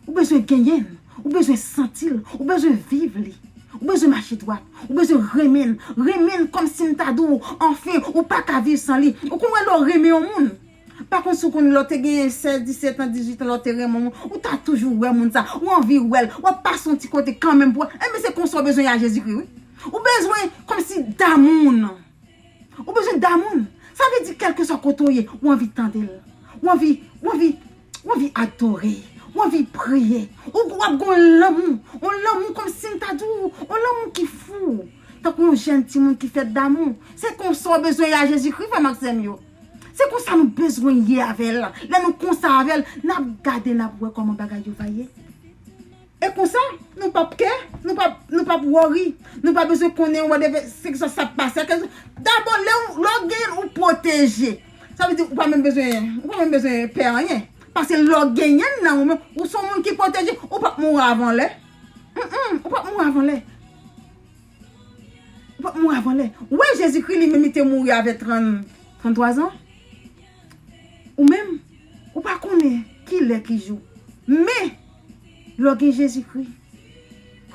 ou bezwen genyen l, ou bezwen santi l, ou bezwen viv li. Ou bezwen mache dwat, ou bezwen renmen l, renmen l kòmsi m ta di w, anfen, ou pa ka viv san li. Ou konn wè lè w renmen yon moun. Pa konn si w konn lè w te gen sèz, disèt an, dizuit an, lè w te renmen yon moun, ou ta toujou wè moun sa, ou anvi wè l, w ap pase yon ti kote kanmenm pou wè. Enben, se konsa w bezwen ye a Jezikri, wi. Ou bezwen kòmsi damou, non. Ou bezwen damou. Sa vle di, kèlkeswa kote w ye, ou anvi tande l. Ou anvi, ou anvi, ou anvi adore. Ou anvi priye. Ou, w ap gen yon lanmou. Yon lanmou kòmsi m ta di w, yon lanmou ki fou. Tankou yon jèn timoun ki fèt damou. Se konsa w bezwen ye a Jezikri, frè m ak sè m yo. Se konsa nou bezwen ye avè l. Lè nou konsa avè l, n ap gade, n ap wè kòman bagay yo va ye. E konsa, nou p ap kè, nou p ap, nou p ap worry, nou pa bezwen konnen whatever, se ki sa k pase. Dabò, lè w, lè w genyen l, ou pwoteje. Sa vle di, ou pa menm bezwen, ou pa menm bezwen pè anyen. Paske lè w genyen l nan ou menm, ou se yon moun ki pwoteje, ou p ap mouri avan lè. Mm, mm, ou p ap mouri avan lè. Ou p ap mouri avan lè. Ou wè Jezikri li menm li te mouri avè trant, tranntwa zan. Ou menm, ou pa konnen ki lè, ki jou. Men, lè w gen Jezikri,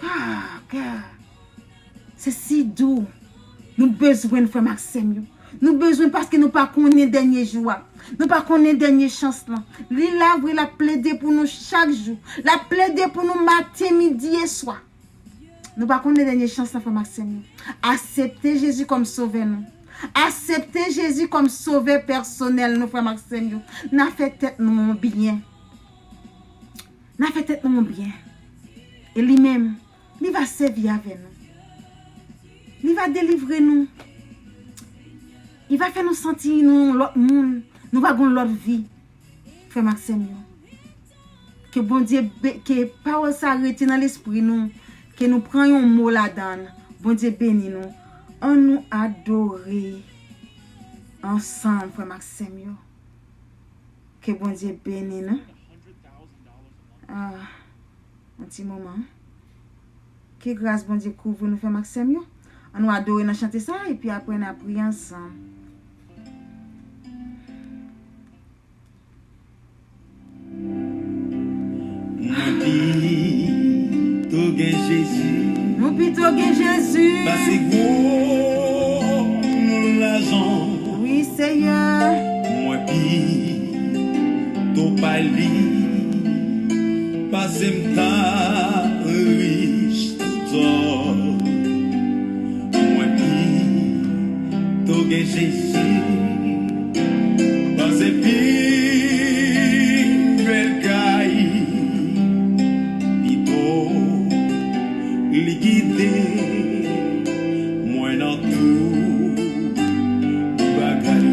ah, God, se si dou. Nou bezwen l, frè m ak sè m yo. Nou bezwen l paske nou pa konnen dènye jou a. Nou pa konnen dènye chans lan. Li la vre, l ap plede pou nou chak jou. L ap plede pou nou maten, midi e swa. Nou pa konnen dènye chans lan, frè m ak sè m yo. Aksepte Jezi kòm sovè nou. Aksepte Jezi kòm sovè pèsonèl nou, frè m ak sè m yo. N a fè tèt nou yon byen. N a fè tèt nou yon byen. E li menm, li va sèvi avè nou. Li va delivre nou. Li va fè nou santi nou yon lòt moun. Nou va gen yon lòt vi. Frè m ak sè m yo. Ke Bondye, be- ke pawòl sa rete nan lespri nou. Ke nou pran yon mo ladan l. Bondye beni nou. Ann nou adore ansanm, frè m ak sè m yo. Ke Bondye beni nou. Ah, yon ti moman. Ke gras Bondye kouvri nou, frè m ak sè m yo. Ann nou adore nan chante sa, epi apre n a priye ansanm. Mwen pito gen Jezi. Nou pito gen Jezi. Pase gwo lajan. Wi, Seyè. Mwen pito bay li. Pase m ta rich toutò. Mwen pito gen Jezi. Pase pi bèl kay. Pito li gide mwen nan tout bagay.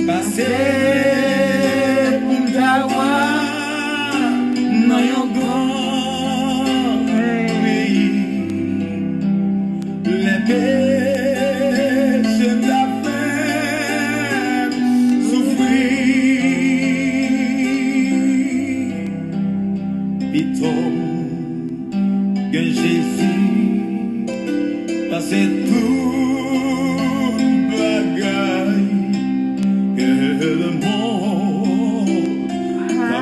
Pase pou m ta wa nan yon gran peyi. Lè peche m ta fè m soufri, pito m gen Jezi pase tout bagay ke lemonn pa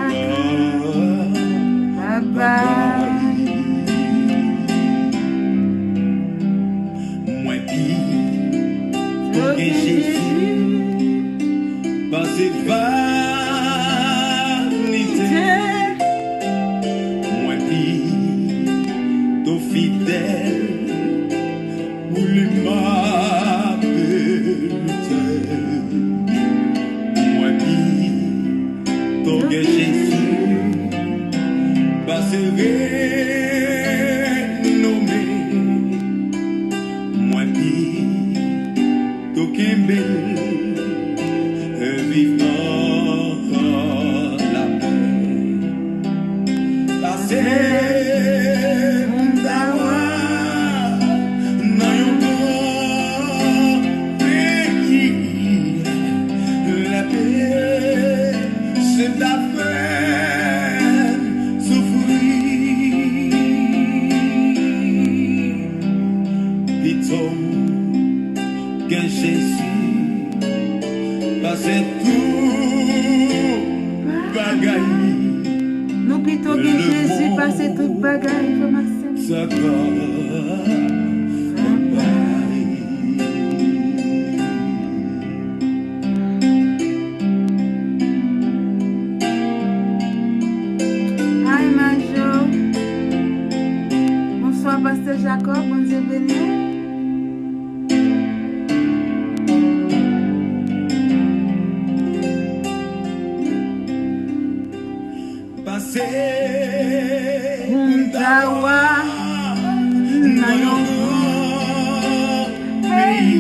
ka bay. Mwen pito gen Jezi pase vanite. Mwen pito fidèl pou li m ape lite. Mwen pito gen Jezi pase renome. Mwen pito kenbe l, viv an lapè. Pase m ta wa nan yon gran peyi. Lè peche m ta fè m soufri, pito m gen Jezi pase tout bagay. Nou pito gen Jezi pase tout bagay, frè m ak sè m. Sa ka bay. Hi, Majo. Bonswa, Pastè Jacob. Bondye beni w. Pase pou m ta wa nan yon gran peyi.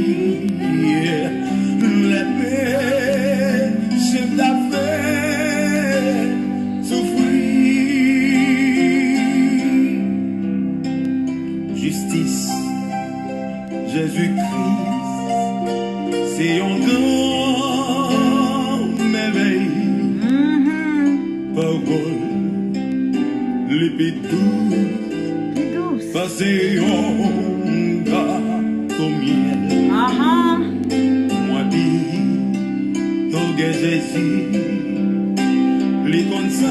Lè peche m ta fè soufri. Jistis Jezi Kris se yon gran mèvèy. Pawòl li pi dous pase yon gato myèl. Mwen pito gen Jezi. Li konn sa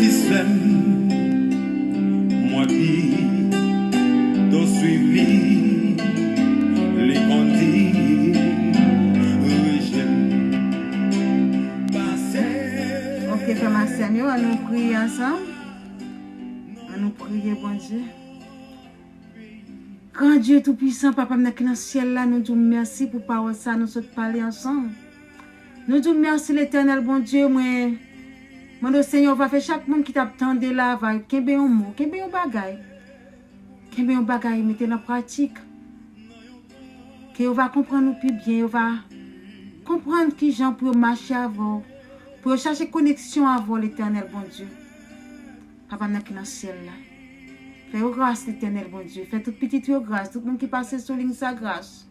sistèm, mwen pito swiv li, li konn dirije m. Pase. Ok, frè m ak sè m yo, ann nou priye ansanm. Ann nou priye, Bondye. Gran Dye Toupisan, Papa m nan ki nan syèl la, nou di w mèsi pou pawòl sa nou sot pale ansanm. Nou di w mèsi, Letènèl Bondye, mwen mande w, Senyè, w va fè chak moun ki t ap tande la, va kenbe yon mo, kenbe yon bagay. Kenbe yon bagay, mete l an pratik. Ke yo va konprann ou pi byen, yo va konprann kijan pou yo mache avè w, pou yo chache koneksyon avè w, Letènèl Bondye. Papa m nan ki nan syèl la. Fè yo gras, Letènèl Bondye. Fè tout pitit yo gras, tout moun ki pase sou liy sa gras.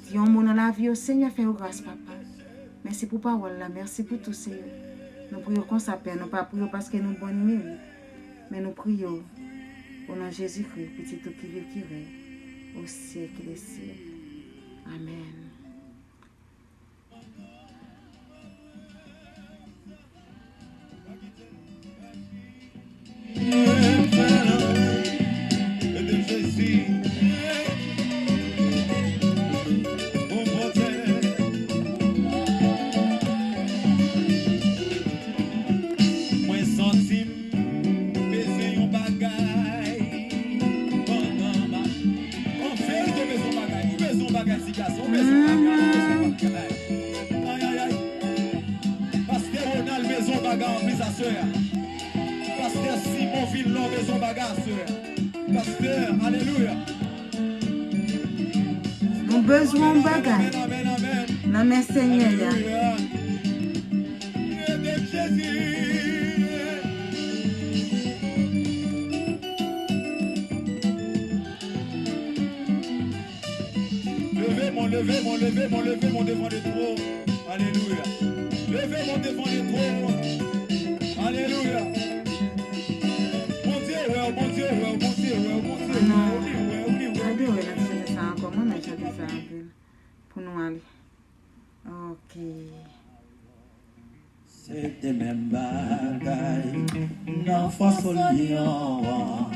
Di yon mo nan lavi yo, Senyè, fè yo gras, Papa. Mèsi pou pawòl la, mèsi pou tou, Senyè. Nou priye w konsa, Pè, nou pa priye w paske nou bon ni merit, men nou priye w o non Jezikri, Pitit ou ki viv, ki rèy o syèk dè syèk. Amèn. Mwen santi m bezwen yon bagay pandan m ap. An verite, bezwen yon bagay. Ou bezwen yon bagay, ti gason. Ou bezwen yon bagay. Ou bezwen yon bagay. Ay, ay, ay. Pastè Ronald bezwen yon bagay anplis aswè a. Pastè Simon Vilnon bezwen yon bagay aswè a. Pastè, alelouya. Nou bezwen yon bagay nan men Senyè a. Leve mwen, leve mwen, leve mwen, leve mwen devan le twòn. Alelouya. Leve mwen devan le twòn. Alelouya. Bondye wè w, Bondye wè w, Bondye wè w, Bondye wè w, li wè w, li wè w. Gade wè nan chante sa ankò, mwen renmen chante sa anpil. Pou nou ale. Ok. Se te menm bagay nan fòs lyon an.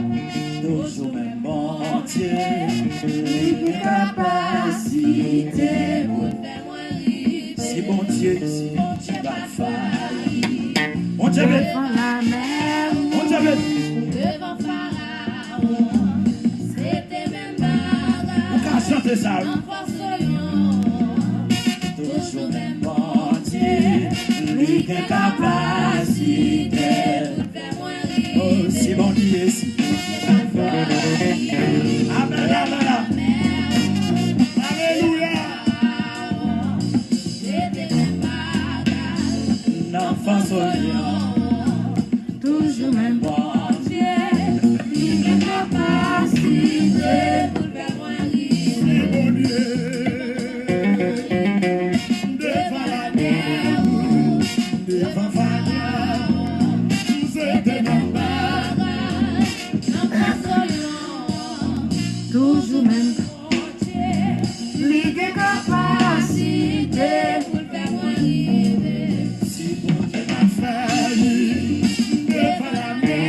Toujou menm Bondye, li gen kapasite pou l fè mwen rive. Si Bondye, si Bondye pa fayi. Bondye beni. Devan lamè Wouj. Bondye beni. Devan Farawon. Se te menm bagay. Ou ka chante sa, wi. Nan fòs lyon an. Toujou menm Bondye. Li gen kapasite. Oh, si Bondye, si Bondye pa fayi. Amèn, amèn, amèn. Alelouya. Nan fòs lyon an. Toujou menm Bondye. Li gen kapasite pou l fè mwen rive. Si Bondye. Devan lamè Wouj. Devan Farawon. Se te menm bagay. Nan fòs lyon an. Toujou menm Bondye. Li gen kapasite pou l fè mwen rive. Si Bondye pa fè li, devan lamè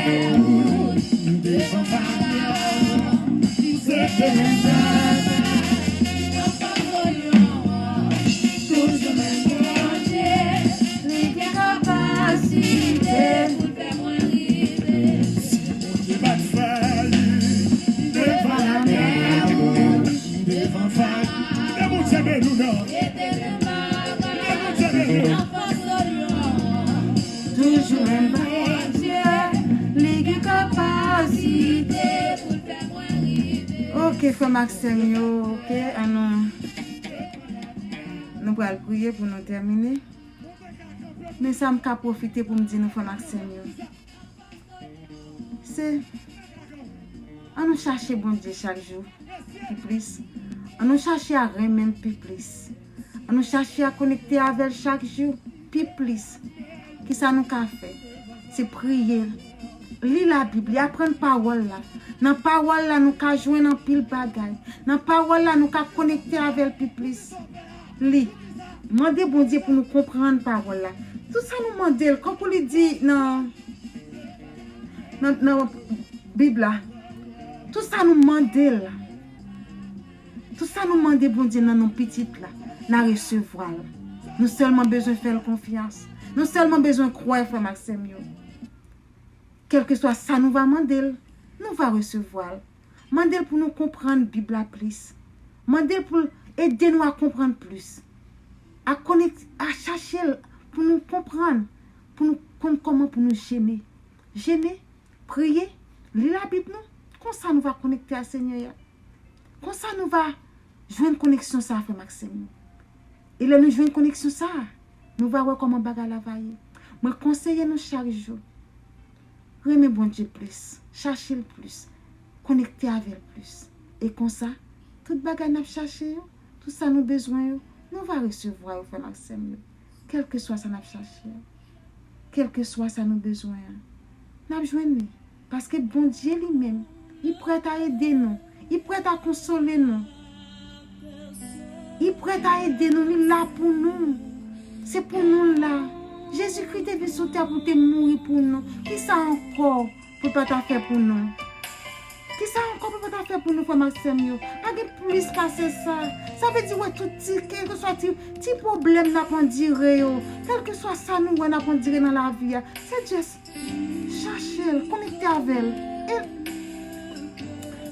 Wouj, devan Farawon, se te menm bagay. Nan fòs lyon an. Toujou menm Bondye. Li gen kapasite pou l fè mwen rive. Si Bondye pa t fè li, devan lamè Wouj, devan Farawon. Ke Bondye beni w, non. Ke Bondye beni w. Toujou menm Bondye, li gen kapasite pou l fè mwen rive. Ok, frè m ak sè m yo, ok, ann nou, nou pral priye pou nou tèmine. Men sa m ka pwofite pou m di nou, frè m ak sè m yo. Se, ann nou chache Bondye chak jou pi plis. Ann nou chache a renmen l pi plis. Ann nou chache a konekte avè l chak jou pi plis. Kisa nou ka fè? Se priye l. Li Labib, li aprann pawòl la. Nan pawòl la, nou ka jwenn anpil bagay. Nan pawòl la, nou ka konekte avè l pi plis. Li. Mande Bondye pou nou konprann pawòl la. Tout sa nou mande l, kankou li di nan, nan, nan Bib la, tout sa nou mande l, tout sa nou mande Bondye nan non Pitit la, n a resevwa l. Nou sèlman bezwen fè l konfyans. Nou sèlman bezwen kwè, frè m ak sè m yo. Kèlkeswa sa nou va mande l, nou va resevwa l. Mande l pou nou konprann Bib la plis. Mande l pou l ede nou a konprann plis. A konek-, a chache l pou nou konprann, pou nou konn kòman pou nou jene. Jene, priye, li Labib nou. Konsa nou va konekte a Senyè a. Konsa nou va jwenn koneksyon sa a, frè m ak sè m yo. E lè nou jwenn koneksyon sa a, nou va wè kòman bagay la va ye. Mwen konseye nou chak jou, renmen Bondye plis, chache l plis, konekte avè l plis. E konsa, tout bagay n ap chache yo, tout sa nou bezwen yo, nou va resevwa yo, frè m ak sè m yo. Kèlkeswa sa n ap chache a, kèlkeswa sa nou bezwen an, n ap jwenn li. Paske Bondye li menm, li prèt a ede nou, li prèt a konsole nou. Li prèt a ede nou, li la pou nou. Se pou nou l la. Jezikri te vin sou tè pou te mouri pou nou. Kisa ankò pou l pa ta fè pou nou? Kisa ankò pou l pa ta fè pou nou, frè m ak sè m yo? Pa gen plis pase sa. Sa vle di, wè, tout ti, kèlkeswa ti, ti pwoblèm n ap andire yo, kèlkeswa sa nou wè n ap andire nan lavi a, se just chache l, konekte avè l. E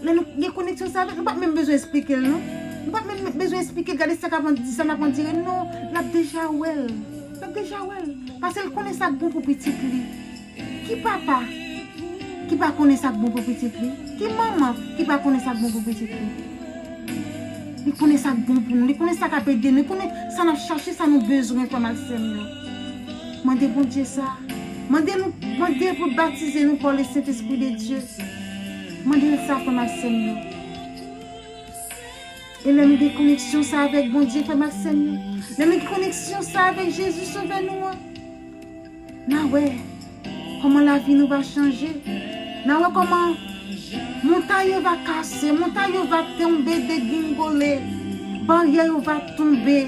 lè nou gen koneksyon sa avè l, nou pa menm bezwen esplike l, non. Nou pa menm bezwen esplike l, gade sa k ap an-, sa n ap andire, non. L ap deja wè l. L ap deja wè l. Paske l konnen sa k bon pou pitit li. Ki papa ki pa konnen sa k bon pou pitit li? Ki manman ki pa konnen sa k bon pou pitit li? Li konnen sa k bon pou nou. Li konnen sa k ap ede nou. Li konnen sa n ap chache, sa nou bezwen, frè m ak sè m yo. Mande Bondye sa. Mande nou, mande pou l batize nou pa le Sentespri de Dye. Mande l sa, frè m ak sè m yo. E lè nou gen koneksyon sa avèk Bondye, frè m ak sè m yo, lè nou gen koneksyon sa avèk Jezi, Sovè nou an, n a wè kòman lavi nou va chanje. N a wè kòman montay yo va kase, montay yo va tonbe degringole, baryè yo va tonbe.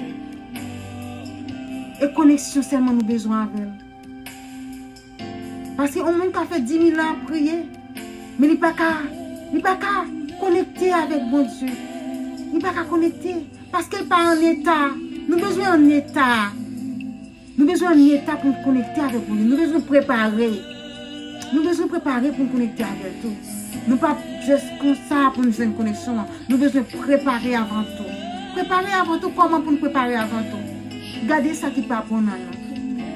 E koneksyon sèlman nou bezwen avè l. Paske yon moun ka fè di mil an ap priye, men li pa ka, li pa ka konekte avèk Bondye. Li pa ka konekte, paske l pa an eta. Nou bezwen an eta. Nou bezwen an eta pou n konekte avèk Bondye. Nou bezwen prepare. Nou bezwen prepare pou n konekte avè l tou. Nou p ap just konsa pou n jwenn koneksyon an. Nou bezwen prepare avan tou. Prepare avan tou, kòman pou n prepare avan tou? Gade sa ki pa bon nan nou.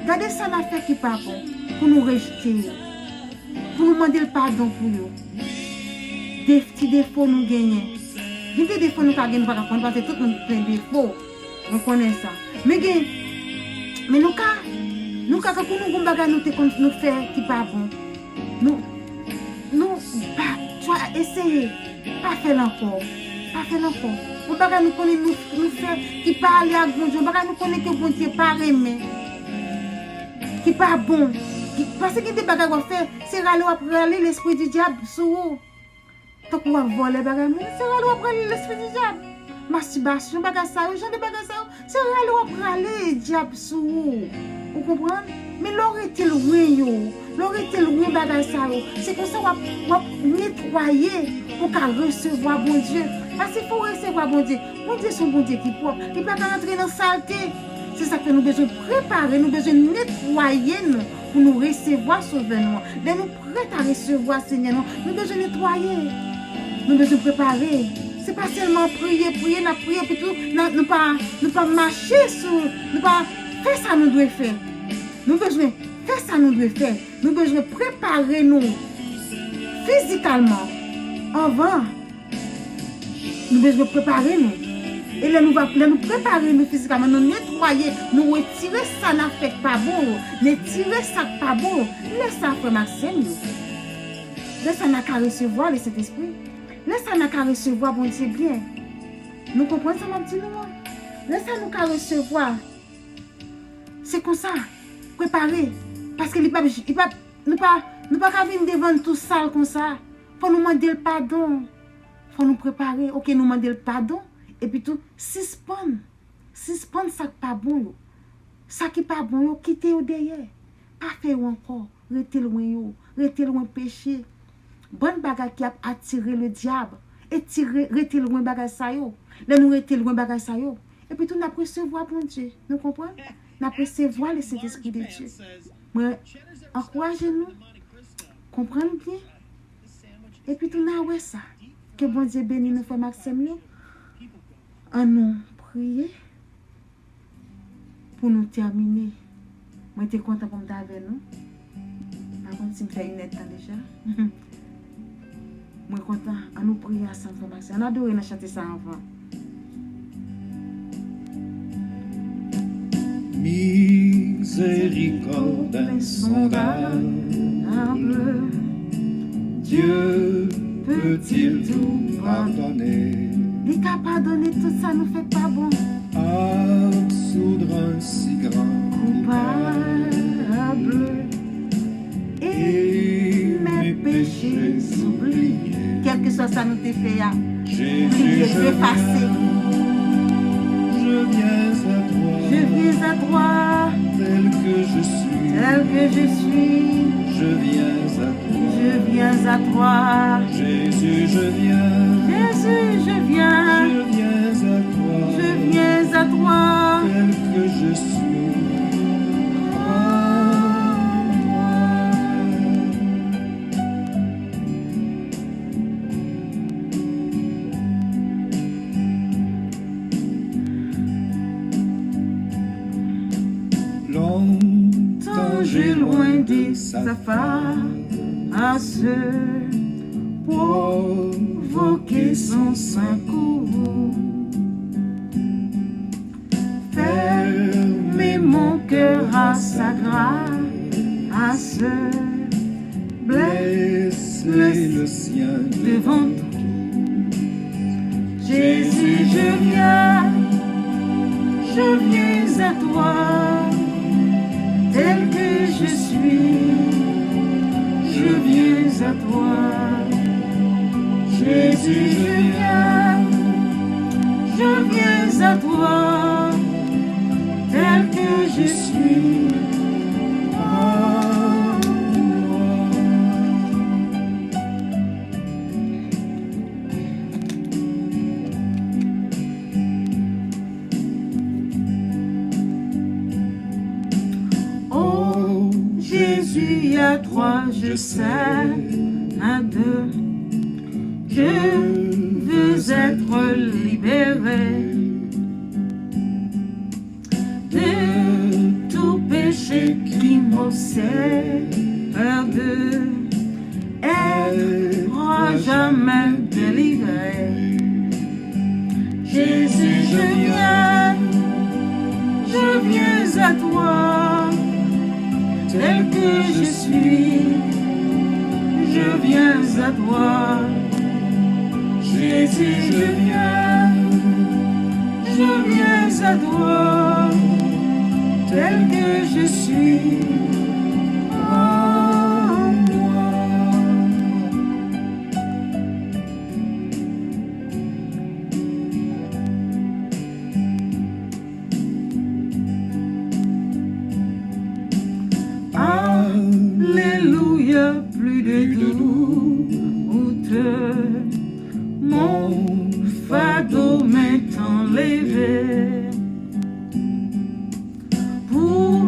Gade sa n ap fè ki pa bon, pou nou rejte yo. Pou nou mande l padon pou yo. De, ti defo nou genyen. Gen de defo nou ka gen, nou pa ka konn, paske tout moun plen defo. Nou konnen sa. Men gen, men nou ka, nou ka, kankou nou gon bagay nou te konn nou fè ki pa bon. Nou, nou pa, twa eseye, pa fè l ankò. Pa fè l ankò. Yon bagay nou konnen nou, nou fè ki pa ale ak Bondye, yon bagay nou konnen ke Bondye pa renmen, ki pa bon. Ki, paske gen de bagay w ap fè, se rale w ap rale lespri di dyab sou ou. Tankou w ap vòlè bagay moun, se rale w ap rale lespri di dyab. Mastibasyon, bagay sa yo, jan de bagay sa yo, se rale w ap rale dyab sou ou. Ou konprann? Men lè w rete lwen yo, lè w rete lwen bagay sa yo, se konsa w ap, w ap netwaye pou w ka resevwa Bondye. Paske fò w resevwa Bondye. Bondye se yon Bondye ki pwòp. Li pa ka antre nan salte. Se sa k fè nou bezwen prepare, nou bezwen netwaye nou pou nou resevwa Sovè nou an. Lè nou prèt a resevwa Senyè nou, nou bezwen netwaye. Nou bezwen prepare. Se pa sèlman priye, priye, n ap priye, epi tou, n a, nou pa, nou pa mache sou, nou pa fè sa nou dwe fè. Nou bezwen fè sa nou dwe fè. Nou bezwen prepare nou fizikalman anvan. Nou bezwen prepare nou. E lè nou va, lè nou prepare nou fizikalman, nou netwaye, nou retire sa n ap fè k pa bon yo, retire sa k pa bon yo. Lè sa, frè m ak sè m yo, lè sa n a ka resevwa Lesentespri. Lè sa n a ka resevwa Bondye byen. Nou konprann sa m ap di nou an? Lè sa nou ka resevwa, se konsa, prepare. Paske li p ap, li p ap, nou pa, nou pa ka vin devan l tou sal konsa. Fò nou mande l padon. Fò nou prepare. Oke, nou mande l padon. Epi tou, sispann Sispann sa k pa bon yo. Sa ki pa bon yo, kite yo dèyè. Pa fè yo ankò. Rete lwen yo. Rete lwen peche. Bann bagay ki ap atire ledyab. Etire, rete lwen bagay sa yo. Lè nou rete lwen bagay sa yo, epi tou n ap resevwa Bondye. Nou konprann? N ap resevwa le Sentespri de Dye. Mwen ankouraje nou. Konprann byen. Epi tou n a wè sa. Ke Bondye beni nou, frè m ak sè m yo. An nou priye pou nou tèmine. Mwen te kontan pou m t avè nou. M pa konn si m fè inèdtan deja. Mwen kontan. An nou priye ansanm, frè m ak sè. An n adore nan chante sa anvan. Miséricorde insondable, Dieu peut-il tout pardonner? Li ka padone tout sa nou fè k pa bon. Absoudre un si grand Coupable et mes péchés oubliés. Kèlkeswa sa nou te fè a, oubliye, efase. Je viens à toi, Je viens à toi, tel que je suis. Tel que je suis. Je viens à toi, Je viens à toi. Jésus, je viens. Jésus, je viens. Je viens à toi, Je viens à toi. Tel que je suis. Prends-moi. Longtemps j'ai loin de sa face provoquer son secours. Fermer mon cœur à sa grâce, blesser le sien devant tout. Jésus, je viens, je viens à toi, tel que je suis, je viens à toi. Jésus, je viens, je viens à toi, tel que je suis. Prends-moi. Oh Jésus, à toi je sers à deux. Je veux être libéré de tout péché qui m'obsède, être à jamais délivré. Jésus, je viens, je viens à toi, tel que je suis, je viens à toi. Jésus, je viens, je viens à toi, tel que je suis. Prends-moi. Alléluia, plus de doute, mon fardeau m'est enlevé. Pour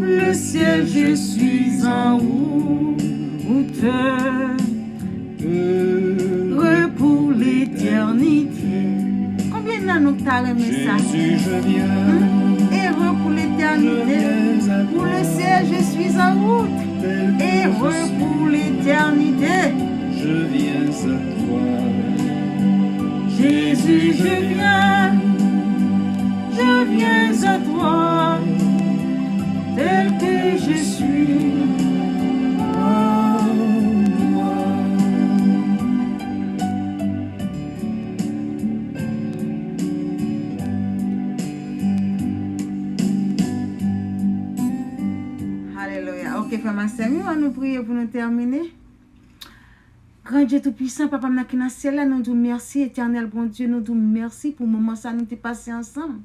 le ciel, je suis en route, heureux pour l'éternité. Konbyen nan nou k ta renmen sa? Jésus, je viens, Hmm? Heureux pour l'éternité. Pour le ciel, je suis en route. Heureux pour l'éternité. Je viens à toi. Jésus, je viens, je viens à toi, tel que je suis. Prends-moi. Alelouya. Ok, frè m ak sè m yo, an nou priye pou nou tèmine. Gran Dye Toupisan, Papa m nan ki nan syèl la, nou di w mèsi, Etènèl Bondye, nou di w mèsi pou moman sa nou te pase ansanm.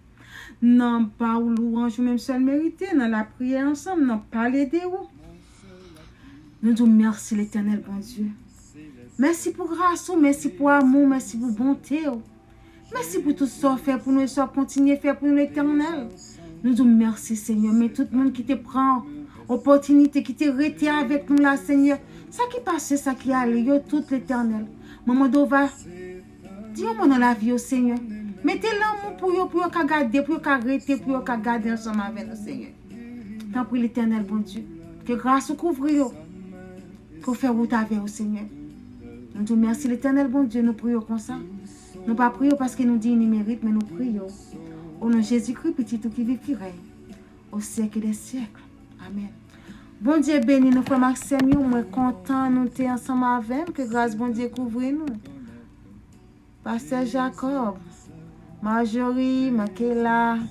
Nan ba ou lwanj ou menm sèl merite, nan lapriyè ansanm, nan pale de ou. Nou di w mèsi, Letènèl Bondye. Mèsi pou gras ou, mèsi pou amou, mèsi pou bonte w. Mèsi pou tout sa w fè pou nou e sa w ap kontinye fè pou nou, Letènèl. Nou di w mèsi, Senyè. Men tout moun ki te pran opòtinite, ki te rete avèk nou la, Senyè. Sa ki pase, sa ki ale, yo tout, Letènèl. Mwen mande w va di yon mo nan lavi yo, Senyè. Mete lanmou pou yo, pou yo ka gade, pou yo ka rete, pou yo ka gade ansanm avè nou, Senyè. Tanpri, Letènèl Bondye, ke gras ou kouvri yo, ke w fè wout avè yo, Senyè. Nou di w mèsi, Letènèl Bondye, nou priye w konsa. Nou pa priye w paske nou di ni merit, men nou priye w o non Jezikri, Pitit ou ki viv, ki rèy o syèk dè syèk. Amèn. Bondye beni nou, frè m ak sè m yo. Mwen kontan nou te ansanm avè m. Ke gras Bondye kouvri nou. Pastè Jacob, Marjorie, Makela,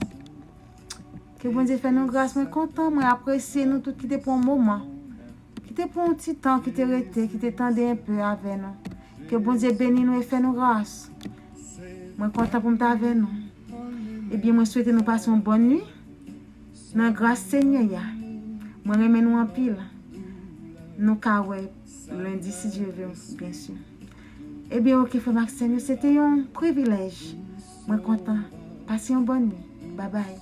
ke Bondye fè nou gras. Mwen kontan, mwen apresye nou tout ki te pran yon moman, ki te pran yon ti tan, ki te rete, ki te tande enpe avè nou. Ke Bondye beni nou e fè nou gras. Mwen kontan pou m t avè nou. Ebyen, mwen swete nou pase yon bòn nuit nan gras Senyè a. Mwen renmen nou anpil. Nou ka wè lendi, si Dye vle, byen si. Ebyen, oke, frè m ak sè m yo, se te yon privilèj. Mwen kontan. Pase yon bòn nuit. Babay.